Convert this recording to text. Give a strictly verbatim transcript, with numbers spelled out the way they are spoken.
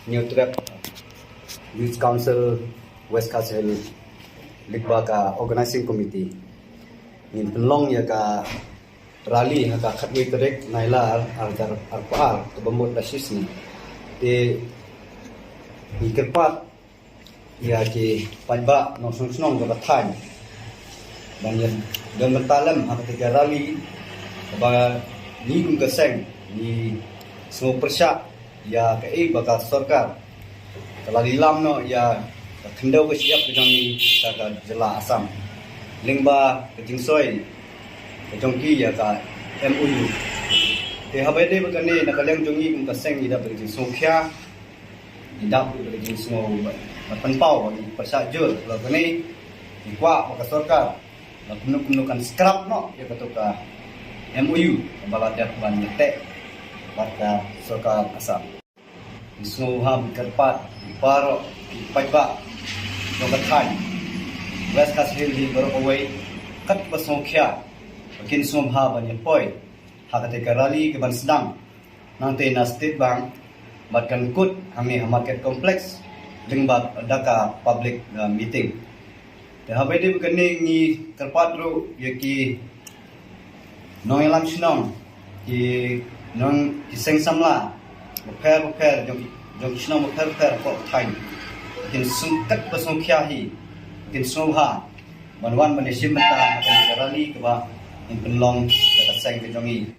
Hynñiewtrep Youth Council West Khasi Hills lyngba ka Organizing Committee ngin pynlong ïa ka rally ha ka khatwei tarik Nailar ar hajar arphew ar kaba mut la shisngi. Te ngi kyrpad ïa ki paidbah nongshong shnong jong ka thaiñ ban ïa don bynta lem ha kata ka rally kaba ngi kum ka seng ngi sngew pyrshah ïa kaei ba ka sorkar ka la lilam noh ïa ka khyndew ka shyiap ka jong ngi sha ka jylla Assam lyngba ka jingsoi ka jong ki ïa ka M O U. Te haba ïadei bad kane na ka liang jong ngi kum ka seng ngi dap da ka jingsngewkhia, ngi dap da ka jingsngew ba pynpaw ba ngi pyrshah jur. Ba kane ngi kwah ba ka sorkar ba kumno kumno kan scrap noh ïa kato ka M O U ba la dep ban ïateh bad ka sorkar Assam. Ngi sngewbha ban kyrpad ïa baroh ki paidbah jong ka thaiñ West Khasi Hills hi baroh kawei, katba sngewkhia ba kin sngewbha ban ïa poi ha kata ka rally kaban sdang nangta na State Bank bad kan kut hangne ha Market Complex lyngba da ka public, uh, meeting. Te haba ïadei bad kane ngi kyrpad ruh ïa ki nongïalam shnong, ki nong, ki seng samla bapher bapher jong, jong ki shnong bapher bapher hapoh thaiñ, kin sngewthuh ba sngewkhia hi, kin sngewbha ban wan ban ïashim bynta ha kane ka rally kaba ngin pynlong da ka seng ka jong ngi.